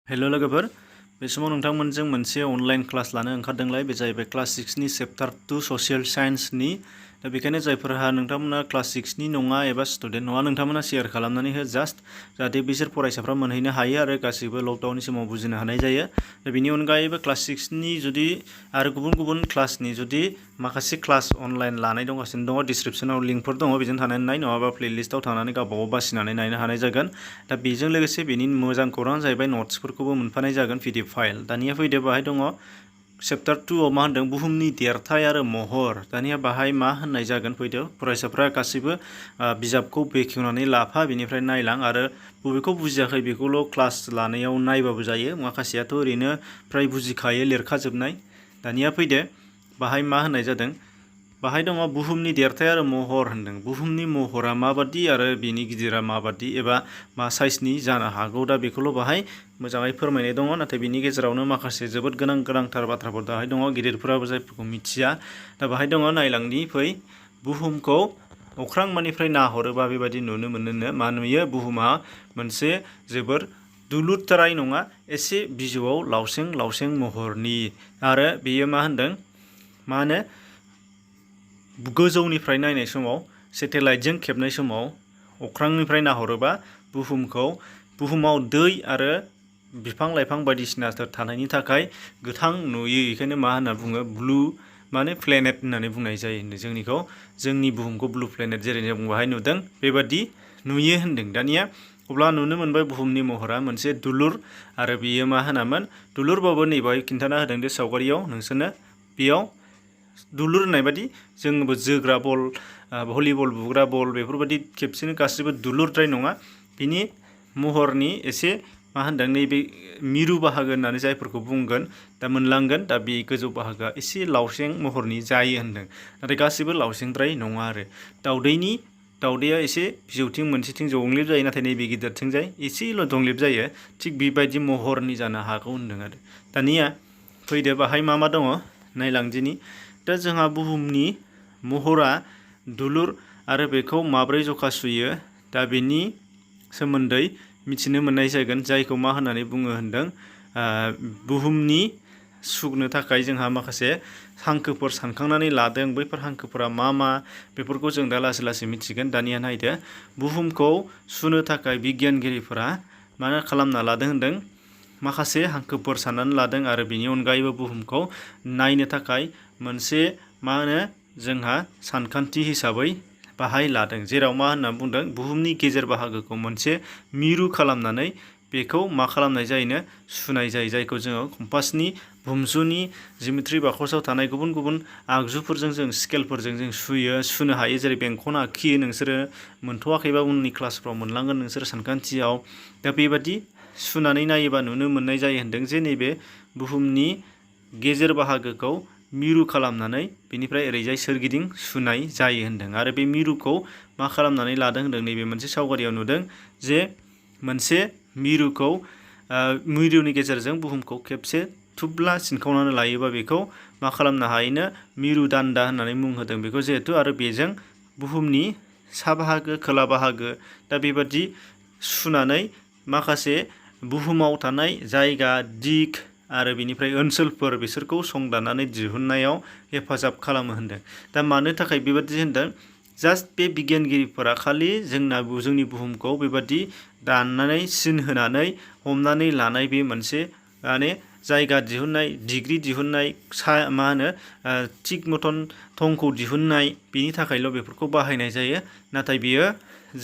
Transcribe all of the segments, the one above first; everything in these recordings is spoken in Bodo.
हेल' लोगोफोर बे समाव नोंथांमोनजों मोनसे अनलाइन क्लास लानो ओंखारदोंलाय बे जाहैबाय क्लास 6 नि चैप्टार 2 सशियेल साइन्स नि दा बेखायनो जायफोरहा नोंथांमोना क्लास 6 नि नङा एबा स्टुडेन्ट नङा नोंथांमोना शेयार खालामनानै हो जास्ट जाहाथे बिसोर फरायसाफ्रा मोनहैनो हायो आरो गासैबो लकडाउननि समाव बुजिनो हानाय जायो दा बेनि अनगायैबो क्लास 6 नि जुदि आरो गुबुन क्लासनि जुदि माखासे क्लास अनलाइन लानाय दंगासिनो दङ डिसक्रिप्शनाव लिंकफोर दङ बेजों थानानै नाय नङाबा प्लेलिस्टआव थांनानै गावबागाव बासिनानै नायनो हानाय जागोन दा बेजों लोगोसे बेनि मोजां खौरां जाहैबाय नट्सफोरखौबो मोनफानाय जागोन पिडिएफ फाइल दानिया फैदो बाहाय दङ चैप्टार 2 आव मा होनदों बुहुमनि देरथाय आरो महर दानिया बाहाय मा होननाय जागोन फैदो फरायसाफ्रा गासैबो बिजाबखौ बेखेवनानै लाफा बेनिफ्राय नायलां आरो बबेखौ बुजियाखै बेखौल' क्लास लानायाव नायबाबो जायो माखासेयाथ' ओरैनो फ्राय बुजिखायो लिरखाजोबनाय दानिया फैदो बाहाय मा होननाय जादों बाहाय दङ बुहुमनि देरथाय आरो महर होनदों बुहुमनि महरा माबादि आरो बिनि गिदिरा माबादि एबा मा साइजनि जानो हागौ दा बेखौल' बाहाय मोजाङै फोरमायनाय दङ नाथाय बिनि गेजेरावनो माखासे जोबोद गोनांथार बाथ्राफोर दाहाय दङ गिदिरफोराबो जायफोरखौ मिथिया दा बाहाय दङ नायलांनि फै बुहुमखौ अख्रांमानिफ्राय नाहरोबा बेबायदि नुनो मोनोनो मा नुयो बुहुमा मोनसे जोबोर दुलुरद्राय नङा एसे बिजौआव लावसें महरनि आरो बेयो मा होनदों मा होनो गोजौनिफ्राय नायनाय समाव सेटेलाइटजों खेबनाय समाव अख्रांनिफ्राय नाहरोबा बुहुमाव दै आरो बिफां लाइफां बायदिसिनाफोर थानायनि थाखाय गोथां नुयो बेखायनो मा होनना बुङो ब्लु माने प्लेनेट होननानै बुंनाय जायो जोंनि बुहुमखौ ब्लु प्लेनेट जेरै जों बाहाय नुदों बेबादि नुयो होनदों दानिया अब्ला नुनो मोनबाय बुहुमनि महरा मोनसे दुलुर आरो बियो मा होनामोन दुलुरबाबो नै बाहाय खिन्थाना होदों दे सावगारियाव नोंसोरनो बेयाव दुलुर होननाय बादि जोंबो जोग्रा बल भलिबल बुग्रा बल बेफोरबायदि खेबसेनो गासिबो दुलुरद्राय नङा बिनि महरनि एसे मा होनदों नैबे मिरु बाहागो होननानै जायफोरखौ बुंगोन दा मोनलांगोन दा बे गोजौ बाहागोआ एसे लावसें महरनि जायो होनदों नाथाय गासिबो लावसेंद्राय नङा आरो दाउदैया एसे बिजौथिं मोनसेथिं जंब्लिब जायो नाथाय नैबे गिदिरथिंजाय एसेल' जंब्लिब जायो थिग बेबायदि महरनि जानो हागौ होनदों आरो दानिया फैदो बाहाय मा दङ नायलांदिनि दा जोंहा बुहुमनि महरा दुलुर आरो बेखौ माब्रै जखा सुयो दा बेनि सोमोन्दै मिथिनो मोननाय जागोन जायखौ मा होननानै बुङो होनदों बुहुमनि सुनो थाखाय जोंहा माखासे हांखोफोर सानखांनानै लादों बैफोर हांखोफोरा मा बेफोरखौ जों दा लासै लासै मिथिगोन दानिया नायदो बुहुमखौ सुनो थाखाय बिगियानगिरिफोरा मा खालामना लादों होनदों माखासे हांखोफोर साननानै लादों आरो बेनि अनगायैबो बुहुमखौ नायनो थाखाय मोनसे मा होनो जोंहा सानखान्थि हिसाबै बाहाय लादों जेराव मा होनना बुंदों बुहुमनि गेजेर बाहागोखौ मोनसे मिरु खालामनानै बेखौ मा खालामनाय जायोनो सुनाय जायो जायखौ जोङो कम्पासनि भुमजुनि जिमेट्रि बाकसाव थानाय गुबुन आगजुफोरजों जों स्केलफोरजों जों सुनो हायो जेरै बेंखन आखियो नोंसोरो मोनथ'वाखैबा उननि क्लासफ्राव मोनलांगोन नोंसोर सानखान्थियाव दा बेबादि सुनानै नायोबा नुनो मोननाय जायो होनदों जे नैबे बुहुमनि गेजेर बाहागोखौ मिरु खालामनानै बेनिफ्राय ओरैजाय सोरगिदिं सुनाय जायो होनदों आरो बे मिरुखौ मा खालामनानै लादों होनदों नैबे मोनसे सावगारियाव नुदों जे मोनसे मिरुनि गेजेरजों बुहुमखौ खेबसे थुब्ला सिनखावनानै लायोबा बेखौ मा खालामनो हायोनो मिरु दान्दा होननानै मुं होदों बेखौ जिहेथु आरो बेजों बुहुमनि सा बाहागो खोला बाहागो दा बेबादि सुनानै माखासे बुहुमाव थानाय जायगा दिग आरो बिनिफ्राय ओनसोलफोर बिसोरखौ संदाननानै दिहुननायाव हेफाजाब खालामो होनदों दा मानो थाखाय बेबादि होनदों जास्ट बे बिगियानगिरिफोरा खालि जोंनि बुहुमखौ बेबादि दाननानै सिन होनानै हमनानै लानाय बे मोनसे माने जायगा दिहुननाय डिग्री दिहुननाय मा होनो थिग मथन थंखौ दिहुननाय बेनि थाखायल' बेफोरखौ बाहायनाय जायो नाथाय बियो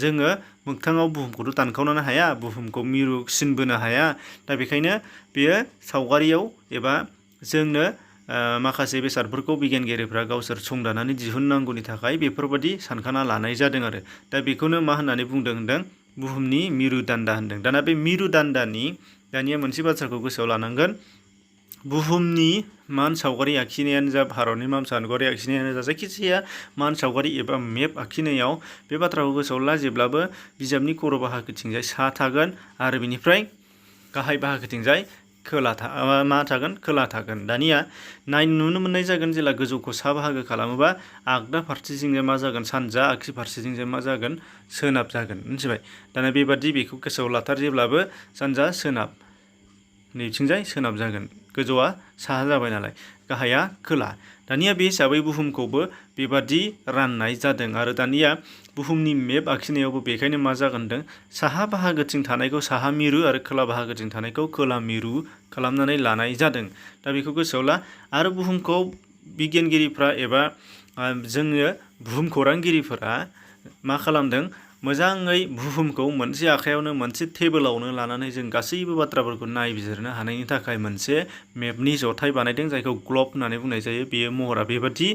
जोङो मोगथाङाव बुहुमखौथ' दानखावनो हाया बुहुमखौ मिरु सिन बोनो हाया दा बेखायनो बेयो सावगारियाव एबा जोंनो माखासे बेसादफोरखौ बिगियानगिरिफ्रा गावसोर संदाननानै दिहुननांगौनि थाखाय बेफोरबायदि सानखाना लानाय जादों आरो दा बेखौनो मा होननानै बुंदों होनदों बुहुमनि मिरु दान्दा होनदों दाना बे मिरु दान्दानि दानिया मोनसे बाथ्राखौ गोसोआव लानांगोन बुहुमनि मान सावगारि आखिनायानो जा भारतनि मान सावगारि आखिनायानो जा जायखिजाया मान सावगारि एबा मेप आखिनायाव बे बाथ्राखौ गोसोआव ला जेब्लाबो बिजाबनि खर' बाहागोथिंजाय सा थागोन आरो बिनिफ्राय गाहाय बाहागोथिंजाय खोला थागोन दानिया नुनो मोननाय जागोन जेला गोजौखौ सा बाहागो खालामोबा आगदा फारसेथिंजाय मा जागोन सानजा आगसि फारसेथिंजाय मा जागोन सोनाब जागोन मिथिबाय दाना बेबादि बेखौ गोसोआव लाथार जेब्लाबो सानजा सोनाब नैथिंजाय सोनाब जागोन। गोजौआ साहा जाबाय नालाय, गाहाया खोला। दानिया बे हिसाबै बुहुमखौबो बेबादि राननाय जादों आरो दानिया बुहुमनि मेप आखिनायावबो बेखायनो मा जागोन होनदों, साहा बाहागोथिं थानायखौ साहा मिरु आरो खोला बाहागोथिं थानायखौ खोला मिरु खालामनानै लानाय जादों। दा बेखौ गोसोआव ला। आरो बुहुमखौ बिगियानगिरिफ्रा एबा जोङो बुहुमखौरांगिरिफोरा मा खालामदों, मोजाङै बुहुमखौ मोनसे आखायावनो मोनसे टेबोलावनो लानानै जों गासैबो बाथ्राफोरखौ नायबिजिरनो हानायनि थाखाय मोनसे मेपनि जथाय बानायदों, जायखौ ग्ल'ब होननानै बुंनाय जायो। बेयो महरा बेबादि।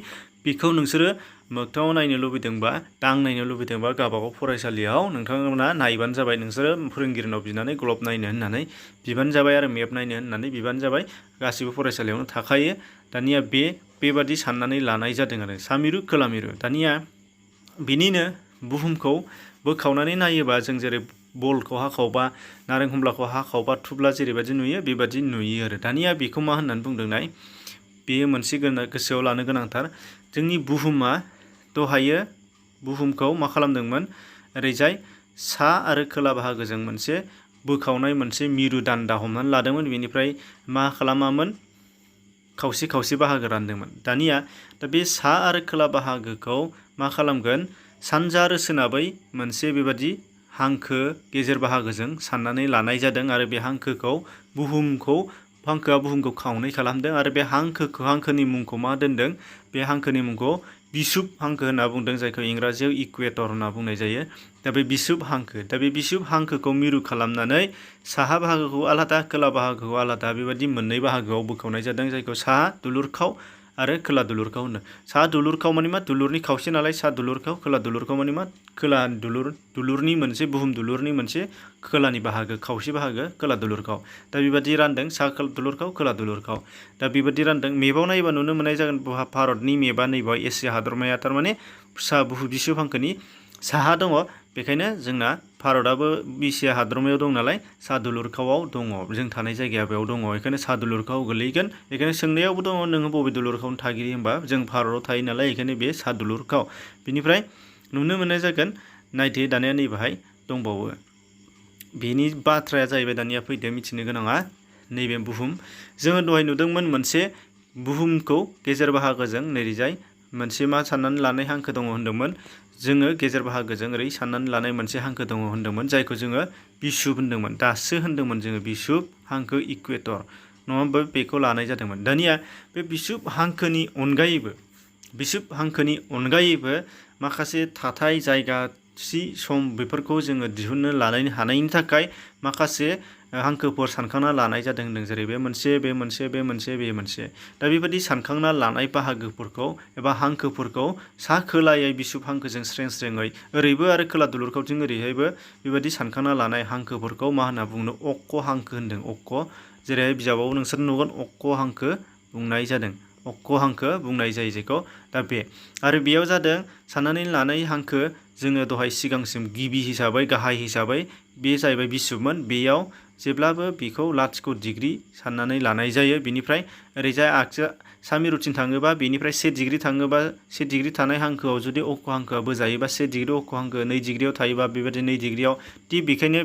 बेखौ नोंसोरो मोगथाङाव नायनो लुबैदोंबा, दांनायनो लुबैदोंबा गावबागाव फरायसालियाव नोंथांमोना नायबानो जाबाय। नोंसोरो फोरोंगिरिनाव बिनानै ग्ल'ब नायनो होननानै बिबानो जाबाय आरो मेप नायनो होननानै बिबानो जाबाय। गासिबो फरायसालियावनो थाखायो। दानिया बेबादि साननानै लानाय जादों आरो सा मिरु खोला मिरु। दानिया बिनिनो बुहुमखौ बोखावनानै नायोबा जों जेरै बलखौ हाखावबा, नारें खमलाखौ हाखावबा थुब्ला जेरैबायदि नुयो बेबादि नुयो आरो। दानिया बेखौ मा होननानै बुंदों नाय, बेयो मोनसे गोसोआव लानो गोनांथार। जोंनि बुहुमा दहायो बुहुमखौ मा खालामदोंमोन, ओरैजाय सा आरो खोला बाहागोजों मोनसे बोखावनाय मोनसे मिरु दान्दा हमनानै लादोंमोन। बेनिफ्राय मा खालामामोन, खावसे खावसे बाहागो रानदोंमोन। दानिया दा बे सा आरो खोला बाहागोखौ मा खालामगोन, सानजा आरो सोनाबै मोनसे बेबादि हांखो गेजेर बाहागोजों साननानै लानाय जादों आरो बे हांखोआ बुहुमखौ खावनै खालामदों आरो बे हांखोनि मुंखौ मा दोनदों, बे हांखोनि मुंखौ बिषुब हांखो होनना बुंदों, जायखौ इंराजियाव इकुवेटर होनना बुंनाय जायो। दा बे बिषुब हांखो, दा बे बिषुब हांखोखौ मिरु खालामनानै साहा बाहागोखौ आलादा खोला बाहागोखौ आलादा बेबादि मोननै बाहागोआव बोखावनाय जादों, जायखौ साहा दुलुरखाव आरो खोला दुलुरखाव होनो। साहा दुलुरखाव माने मा, दुलुरनि खावसे नालाय साहा दुलुरखाव, खोला दुलुरखाव माने मा, खोला दुलुरनि मोनसे बुहुम दुलुरनि मोनसे खोलानि बाहागो, खावसे बाहागो खोला दुलुरखाव। दा बेबादि रानदों, साहा दुलुरखाव खोला दुलुरखाव। दा बेबादि रानदों। मेपाव नायोबा नुनो मोननाय जागोन, भारतनि मेपा नैबेयाव एसिया हादरमाया थारमाने बिषुब हांखोनि साहा दङ। बेखायनो जोंना भारतआबो एसिया हादरमायाव दं नालाय साहा दुलुरखावआव दङ। जों थानाय जायगाया बेयाव दङ, बेखायनो साहा दुलुरखावआव गोलैगोन। बेखायनो सोंनायावबो दङ, नोङो बबे दुलुरखावनि थागिरि होनबा जों भारताव थायो नालाय, बेखायनो बे साहा दुलुरखाव। बिनिफ्राय नुनो मोननाय जागोन, नायदो दानिया नैबेहाय दंबावो। बेनि बाथ्राया जाहैबाय, दानिया फैदो मिथिनो गोनाङा, नैबे बुहुम। जोङो दहाय नुदोंमोन मोनसे बुहुमखौ गेजेर बाहागोजों नैजाय मोनसे मा साननानै लानाय हांखो दङ होनदोंमोन। जोङो गेजेर बाहागोजों ओरै साननानै लानाय मोनसे हांखो दङ होनदोंमोन, जायखौ जोङो बिषुब होनदोंमोन। दासो होनदोंमोन जोङो बिषुब हांखो इकुवेटर, नङा होमबा? बेखौ लानाय जादोंमोन। दानिया बे बिषुब हांखोनि अनगायैबो माखासे थाथाय जायगा, सम बेफोरखौ जोङो दिहुननो लानायनि हानायनि थाखाय माखासे हांखोफोर सानखांना लानाय जादों होनदों, जेरै बे मोनसे, बे मोनसे, बे मोनसे, बे मोनसे। दा बेबायदि सानखांना लानाय बाहागोफोरखौ एबा हांखोफोरखौ सा खोलायै बिषुब हांखोजों स्रें स्रेङै ओरैबो आरो खोला दुलुरखावथिं ओरैहायबो बेबायदि सानखांना लानाय हांखोफोरखौ मा होनना बुंनो, अक्क हांखो होनदों। अक्क, जेरैहाय बिजाबाव नोंसोर नुगोन अक्क हांखो बुंनाय जादों, अक्क हांखो बुंनाय जायो जेखौ। दा बे आरो बेयाव जादों साननानै लानाय हांखो, जोङो दहाय सिगांसिम गिबि हिसाबै, गाहाय हिसाबै बे जाहैबाय बिषुबमोन। बेयाव जेब्लाबो बेखौ 0 डिग्री साननानै लानाय जायो। बिनिफ्राय ओरैजाय आगसि सा मिरुथिं थाङोबा बेनिफ्राय 1 डिग्री थाङोबा, 1 डिग्री थानाय हांखोआव जुदि अक्क हांखोआ बोजायोबा 1 डिग्री अक्क हांखो, 2 डिग्रीयाव थायोबा बेबायदि 2 डिग्रीयाव,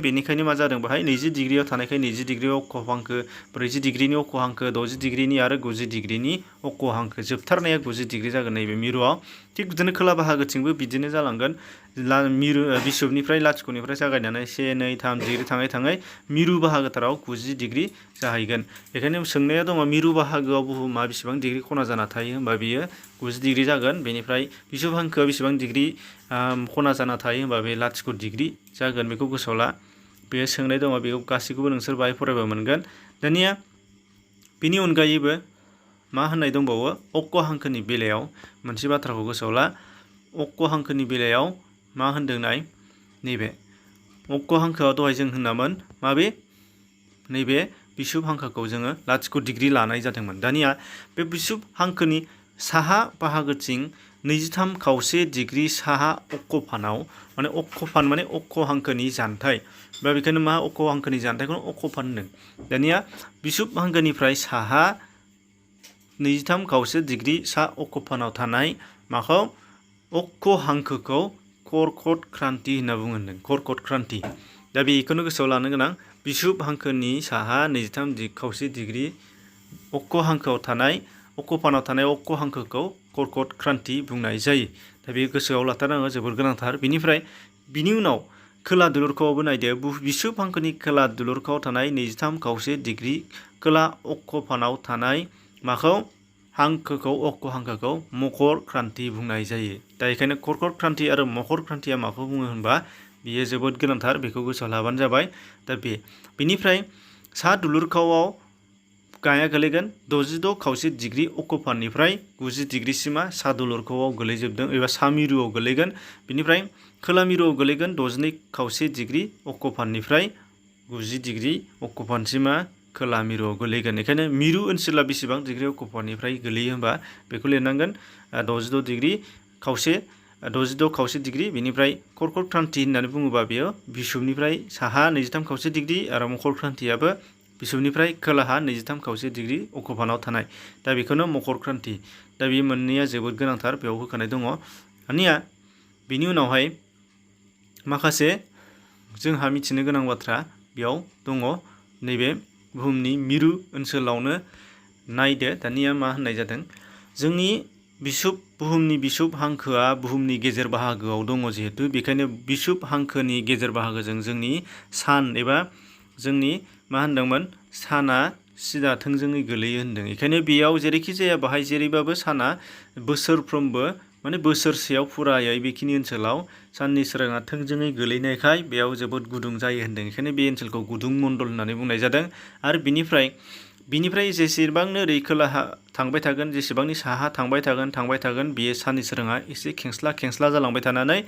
बेनिखायनो मा जादों बेहाय 20 डिग्रीयाव थानायखाय 20 डिग्री अक्क हांखो, 40 डिग्रीनि अक्क हांखो, 60 डिग्रीनि आरो 90 डिग्रीनि अक्क हांखो। जोबथारनाया 90 डिग्री जागोन नैबे मिरुआव। थिग बिदिनो खोला बाहागोथिंबो बिदिनो जालांगोन। बिषुबनिफ्राय 0निफ्राय जागायनानै 1, 2, 3 डिग्री थाङै थाङै मिरु बाहागोथाराव 90 डिग्री जाहैगोन। बेखायनो सोंनाया दङ, मिरु बाहागोआव बुहुमा बेसेबां डिग्री खना जाना थायो होनबा बियो 90 डिग्री जागोन। बेनिफ्राय बिषुब हांखोआ बेसेबां डिग्री खना जाना थायो होनबा बे 0 डिग्री जागोन। बेखौ गोसोआव ला। बे सोंनाय दङ, बेखौ गासैखौबो नोंसोर बाहाय फरायबा मोनगोन। दानिया बेनि अनगायैबो मा होननाय दंबावो, अक्क हांखोनि बेलायाव मोनसे बाथ्राखौ गोसोआव ला। अक्क हांखोनि बेलायाव मा होनदों नाय, नैबे अक्क हांखोआ दहाय जों होनामोन माबे, नैबे बिषुब हांखोखौ जोङो 0 डिग्री लानाय जादोंमोन। दानिया बे बिषुब हांखोनि साहा बाहागोथिं 23.5 डिग्री साहा अक्षफानाव, माने अक्षफान माने अक्क हांखोनि जानथाय, बा बेखायनो मा अक्क हांखोनि जानथायखौनो अक्षफान होनदों। दानिया बिषुब हांखोनिफ्राय साहा 23.5 डिग्री सा अक्षफानाव थानाय माखौ, अक्क हांखोखौ कर्कट क्रान्ति होनना बुङो होनदों, कर्कट क्रान्ति। दा बेखौनो गोसोआव लानो गोनां। बिषुब हांखोनि साहा 23 डिग्री अक्ष हांखोआव थानाय अक्षफानाव थानाय अक्ष हांखोखौ कर्कट क्रान्ति बुंनाय जायो। दा बे गोसोआव लाथारनांगौ, जोबोर गोनांथार। बिनि उनाव खोला दुलुरखौआवबो नायदो। बिषुब हांखोनि खोला दुलुरखौआव थानाय 23 डिग्री खोला अक्षफानाव थानाय माखौ हांखोखौ अक्ष हांखोखौ मकर क्रान्ति बुंनाय जायो। दा बेखायनो कर्कट क्रान्ति आरो मकर क्रान्तिया माखौ बुङो होनबा बियो जोबोद गोनांथार, बेखौ गोसोआव लाबानो जाबाय। दा बेनिफ्राय सा दुलुरखौआव गाया गोलैगोन 66 डिग्री अक्षफाननिफ्राय 90 डिग्रीसिमा सा दुलुरखौआव गोलैजोबदों एबा सा मिरुआव गोलैगोन। बिनिफ्राय खोला मिरुआव गोलैगोन 62 डिग्री अक्षफाननिफ्राय 90 डिग्री अक्षफानसिमा खोला मिरुआव गोलैगोन। बेखायनो मिरु ओनसोला बेसेबां डिग्री अक्षफाननिफ्राय गोलैयो होनबा बेखौ लिरनांगोन 66 डिग्री। बेनिफ्राय कर्कट क्रान्ति होननानै बुङोबा बेयो बिषुबनिफ्राय साहा 23 डिग्री आरो मकर क्रान्तियाबो बिषुबनिफ्राय खोलाहा 23 डिग्री अक्षफानाव थानाय। दा बेखौनो मकर क्रान्ति। दा बे मोननैया जोबोद गोनांथार, बेयाव होखानाय दङ। दानिया बिनि उनावहाय माखासे जोंहा मिथिनो गोनां बाथ्रा बेयाव दङ। नैबे बुहुमनि मिरु ओनसोलावनो नायदो। दानिया मा होननाय जादों, जोंनि बुहुमनि बिषुब हांखोआ बुहुमनि गेजेर बाहागोआव दङ जिहेतु, बेखायनो बिषुब हांखोनि गेजेर बाहागोजों जोंनि सान एबा जोंनि मा होनदोंमोन साना सिदा थोंजोङै गोलैयो होनदों। बेखायनो बेयाव जेरैखि जाया बाहाय जेरैबाबो साना बोसोरफ्रोमबो माने बोसोरसेयाव फुरायै बेखिनि ओनसोलाव साननि सोराङा थोंजोङै गोलैनायखाय बेयाव जोबोद गुदुं जायो होनदों। बेखायनो बे ओनसोलखौ गुदुं मण्डल होननानै बुंनाय जादों। आरो बिनिफ्राय जेसेबांनो ओरै खोलाहा थांबाय थागोन, जेसेबांनि साहा थांबाय थागोन बेयो साननि सोराङा एसे खेंस्ला जालांबाय थानानै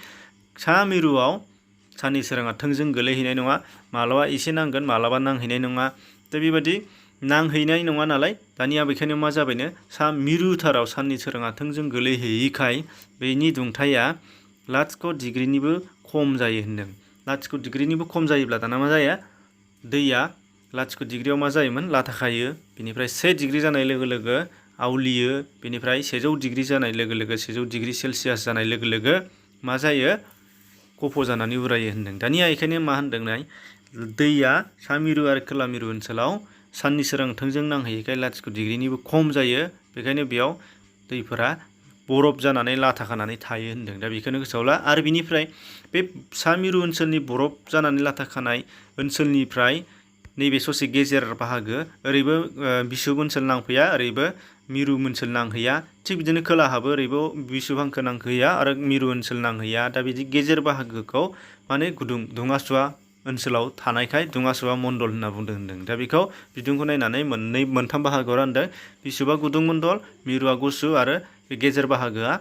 सा मिरुआव साननि सोराङा थोंजों गोलैहैनाय नङा। मालाबा एसे नांगोन, मालाबा नांहैनाय नङा। दा बेबायदि नांहैनाय नङा नालाय, दानिया बेखायनो मा जाबायनो सा मिरुथाराव साननि सोराङा थोंजों गोलैहैयैखाय बेनि दुंथाया 0 डिग्रीनिबो खम जायो होनदों। 0 डिग्रीनिबो खम जायोब्ला दाना मा जायो, दैया 0 डिग्रीयाव मा जायोमोन लाथा खायो। बेनिफ्राय 1 डिग्री जानाय लोगो लोगो आवलियो। बेनिफ्राय 100 डिग्री जानाय लोगो लोगो 100 डिग्री सेलसियास जानाय लोगो लोगो मा जायो, खफ' जानानै उरायो होनदों। दानिया बेखायनो मा होनदों, दैया सा मिरु आरो खोला मिरु ओनसोलाव साननि सोरां थोंजों नांहैयैखाय 0 डिग्रीनिबो खम जायो। बेखायनो बेयाव दैफोरा बरफ जानानै लाथा खानानै थायो होनदों। दा बेखौनो गोसोआव ला। आरो बिनिफ्राय बे सा मिरु ओनसोलनि बरफ जानानै लाथा खानाय ओनसोलनिफ्राय नैबे ससे गेजेर बाहागो ओरैबो बिषुब ओनसोल नांफैया, ओरैबो मिरु ओनसोल नांहैया। थिग बिदिनो खोलाहाबो ओरैबो बिषुब हांखो नांहैया आरो मिरु ओनसोल नांहैया। दा बिदि गेजेर बाहागोखौ माने गुदुं दुङा-सुवा ओनसोलाव थानायखाय दुङा-सुवा मण्डल होनना बुंदों। दा बेखौ बिदुंखौ नायनानै मोनथाम बाहागोआव रानदों। बिषुबा गुदुं मण्डल, मिरुआ गुसु आरो बे गेजेर बाहागोआ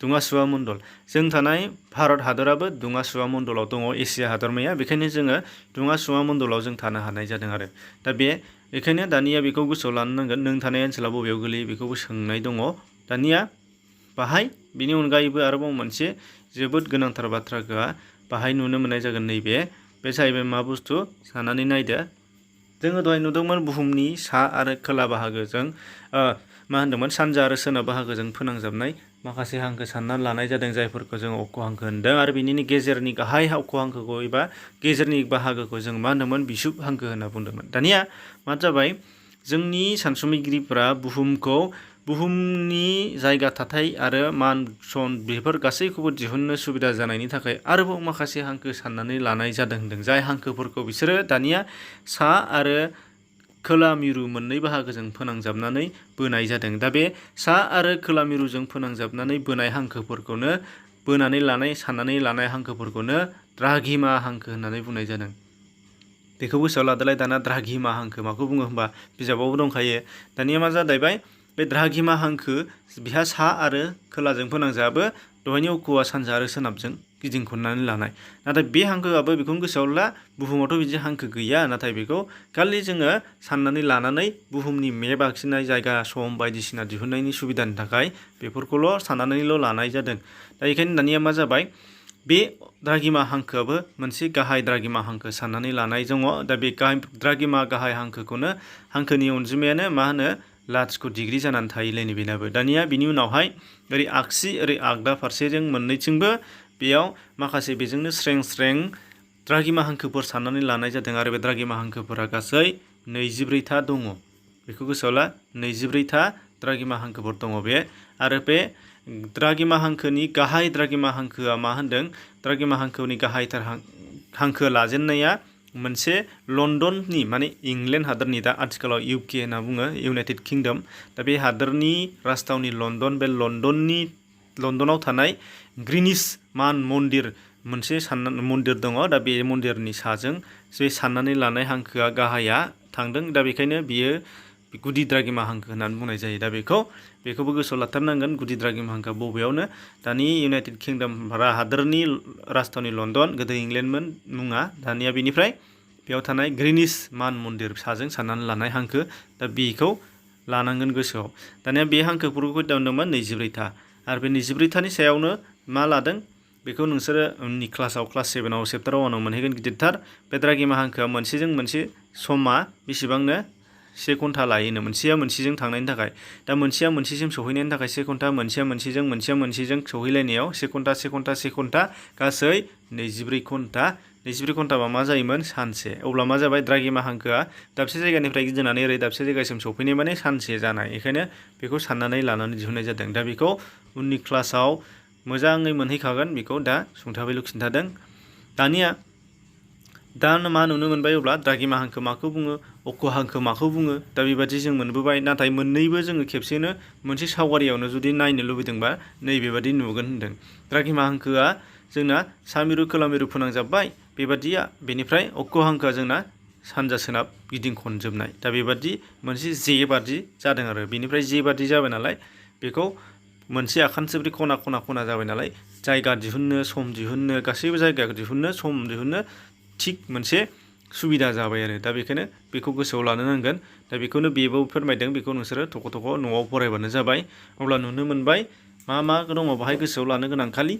दुङा-सुवा मण्डल। जों थानाय भारत हादराबो दुङा-सुवा मण्डलाव दङ, एसिया हादरमाया। बेखायनो जोङो दुङा-सुवा मण्डलाव जों थानो हानाय जादों आरो। दा बेखायनो दानिया बेखौ गोसोआव लानो नांगोन, नों थानाय ओनसोला बबेयाव गोलैयो बेखौबो सोंनाय दङ। दानिया बेनि अनगायैबो आरोबाव मोनसे जोबोद गोनांथार बाथ्राखौ बाहाय नुनो मोननाय जागोन। बे जाहैबाय मा बुस्थु, साननानै नायदो। जोङो दहाय नुदोंमोन बुहुमनि सा आरो खोला बाहागोजों मा होनदोंमोन, सानजा आरो सोनाब बाहागोजों फोनांजाबनाय माखासे हांखो साननानै लानाय जादों, जायफोरखौ जों अक्ष हांखो होनदों। आरो बिनिनो गेजेरनि गाहाय अक्ष हांखोखौ एबा गेजेरनि बाहागोखौ जों मा होनदोंमोन, बिषुब हांखो होनना बुंदोंमोन। दानिया मा जाबाय, जोंनि सानसुमैगिरिफोरा बुहुमनि जायगा थाथाय आरो मान सन बेफोर गासैखौबो दिहुननो सुबिदा जानायनि थाखाय आरोबाव माखासे हांखो साननानै लानाय जादों होनदों। जाय हांखोफोरखौ बिसोरो दानिया सा आरो खोला मिरु मोननै बाहागोजों फोनांजाबनानै बोनाय जादों। दा बे सा आरो खोला मिरुजों फोनांजाबनानै बोनाय हांखोफोरखौनो साननानै लानाय हांखोफोरखौनो द्राघिमा हांखो होननानै बुंनाय जादों। बेखौ गोसोआव लादोलाय। दाना द्राघिमा हांखो माखौ बुङो होनबा बिजाबावबो दंखायो। दानिया मा जालायबाय, बे द्राघिमा हांखो बिहा सा आरो खोलाजों फोनांजाबो। दहायनि अक्षआ सानजा आरो सोनाबजों गिदिं खननानै लानाय। नाथाय बे हांखोआबो बेखौनो गोसोआव ला, बुहुमावथ' बिदि हांखो गैया। नाथाय बेखौ खालि जोङो साननानै लानानै बुहुमनि मेप आखिनाय, जायगा सम बायदिसिना दिहुननायनि सुबिदानि थाखाय बेफोरखौल' साननानैल' लानाय जादों। दा बेखायनो दानिया मा जाबाय, बे द्राघिमा हांखोआबो मोनसे गाहाय द्राघिमा हांखो साननानै लानाय दङ। दा बे द्राघिमा गाहाय हांखोनि अनजिमायानो मा होनो 0 डिग्री जानानै थायोलायनो बेनाबो। दानिया बिनि उनावहाय ओरै आगसि ओरै आगदा फारसेजों मोननैथिंबो बेयाव माखासे बेजोंनो स्रें द्राघिमा हांखोफोर साननानै लानाय जादों आरो बे द्राघिमा हांखोफोरा गासै 24था दङ। बेखौ गोसोआव ला 24था द्राघिमा हांखोफोर दङ बे आरो बे द्राघिमा हांखोनि गाहाय द्राघिमा हांखोआ मा होनदों द्राघिमा हांखोनि गाहायथार हांखो लाजेननाया मोनसे लण्डननि माने इंलेण्ड हादरनि दा आथिखालाव UK होनना बुङो इउनाइटेड किंडम दा बे हादरनि राजथावनि लण्डन बे लण्डनाव थानाय ग्रीनिच मान मन्दिर मोनसे मन्दिर दङ दा बे मन्दिरनि साजों बे साननानै लानाय हांखोआ गाहाया थांदों दा बेखायनो बियो गुदि द्राघिमा हांखो होननानै बुंनाय जायो दा बेखौबो गोसोआव लाथारनांगोन गुदि द्राघिमा हांखोआ बबेयावनो दानि इउनाइटेड किंडम हादरनि राजथावनि लण्डन गोदो इंलेण्डमोन मुङा दानिया बेनिफ्राय बेयाव थानाय ग्रीनिच मान मन्दिर साजों साननानै लानाय हांखो दा बेखौ लानांगोन गोसोआव दानिया बे हांखोफोरखौ दंमोन 24था आरो बे 24थानि सायावनो मा लादों बेखौ नोंसोरो उननि क्लास 7आव चेप्टार 1आव मोनहैगोन गिदिरथार बे द्राघिमा हांखोआ मोनसेजों मोनसे समा बेसेबांनो 1 घन्टा लायोनो मोनसेया मोनसेजों थांनायनि थाखाय दा मोनसेया मोनसेसिम सौहैनायनि थाखाय 1 घन्टा मोनसेया मोनसेजों सौहैलायनायाव 1 घन्टा गासै 24 घन्टा 24 घन्टाबा मा जायोमोन सानसे अब्ला मा जाबाय द्राघिमा हांखोआ दाबसे जायगानिफ्राय गिदिंनानै ओरै दाबसे जायगासिम सौफैनाय माने सानसे जानाय बेखायनो बेखौ साननानै लानानै दिहुननाय जादों दा बेखौ उननि क्लासाव मोजाङै मोनहैखागोन बेखौ दा सुंथाबैल' खिन्थादों दानिया दा मा नुनो मोनबाय अब्ला द्राघिमा हांखो माखौ बुङो अक्ष हांखो माखौ बुङो दा बेबादि जों मोनबोबाय नाथाय मोननैबो जोङो खेबसेनो मोनसे सावगारियावनो जुदि नायनो लुबैदोंबा नैबेबादि नुगोन होनदों द्राघिमा हांखोआ जोंना सा मिरु खोला मिरु फोनांजाबबाय बेबादिया बेनिफ्राय अक्ष हांखोआ जोंना सानजा सोनाब गिदिं खनजोबनाय दा बेबादि मोनसे जे बादि जादों आरो बेनिफ्राय जे बादि जाबाय नालाय बेखौ मोनसे आखान्थिब्रै खना जाबाय नालाय जायगा दिहुननो सम दिहुननो गासैबो जायगा दिहुननो सम दिहुननो थिग मोनसे सुबिदा जाबाय आरो दा बेखायनो बेखौ गोसोआव लानो नांगोन दा बेखौनो बेबो फोरमायदों बेखौ नोंसोरो थख' न'आव फरायबानो जाबाय अब्ला नुनो मोनबाय मा दङ बाहाय गोसोआव लानो गोनां खालि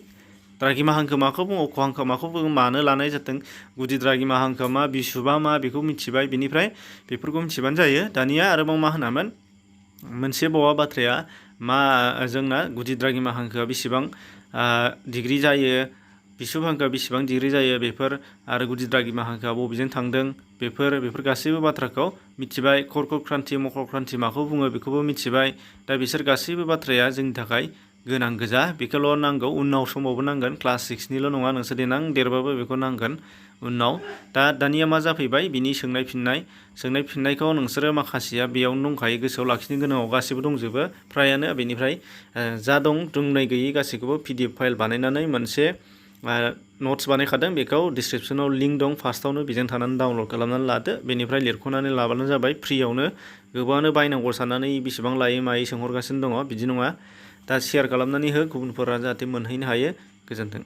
द्राघिमा हांखो माखौ बुङो अक्ष हांखो माखौ बुङो मानो लानाय जादों गुदि द्राघिमा हांखोआ मा बिसुबा मा बेखौ मिथिबाय बेनिफ्राय बेफोरखौ मिथिबानो जायो दानिया आरोबाव मा होनामोन मोनसे बावा बाथ्राया मा जोंना गुदि द्राघिमा हांखोआ बेसेबां डिग्री जायो बिसुब हांखोआ बेसेबां डिग्री जायो बेफोर आरो गुदि द्राघिमा हांखोआ बबेजों थांदों बेफोर गासैबो बाथ्राखौ मिथिबाय खर्कट क्रान्ति मकर क्रान्ति माखौ बुङो बेखौबो मिथिबाय दा बिसोर गासैबो बाथ्राया जोंनि थाखाय गोनां गोजा बेखौल' नांगौ उनाव समावबो नांगोन क्लास 6निल' नङा नोंसोर देनां देरबाबो बेखौ नांगोन उनाव दानिया मा जाफैबाय बिनि सोंनाय फिननायखौ नोंसोरो माखासेया बेयावनो दंखायो गोसोआव लाखिनो गोनाङाव गासैबो दंजोबो फ्रायानो बेनिफ्राय जा दं रोंनाय गैयै गासैखौबो PDF फाइल बानायनानै मोनसे नट्स बानायखादों बेखौ डिसक्रिपसनाव लिंक दं फार्स्टआवनो बेजों थानानै डाउनलड खालामनानै लादो बेनिफ्राय लिरख'नानै लाबानो जाबाय फ्रियावनो गोबाङानो बायनांगौ साननानै बेसेबां लायो मायो सोंहरगासिनो दङ बिदि नङा दा शेयार खालामनानै हो गुबुनफोरा जाहाथे मोनहैनो हायो गोजोन्थों।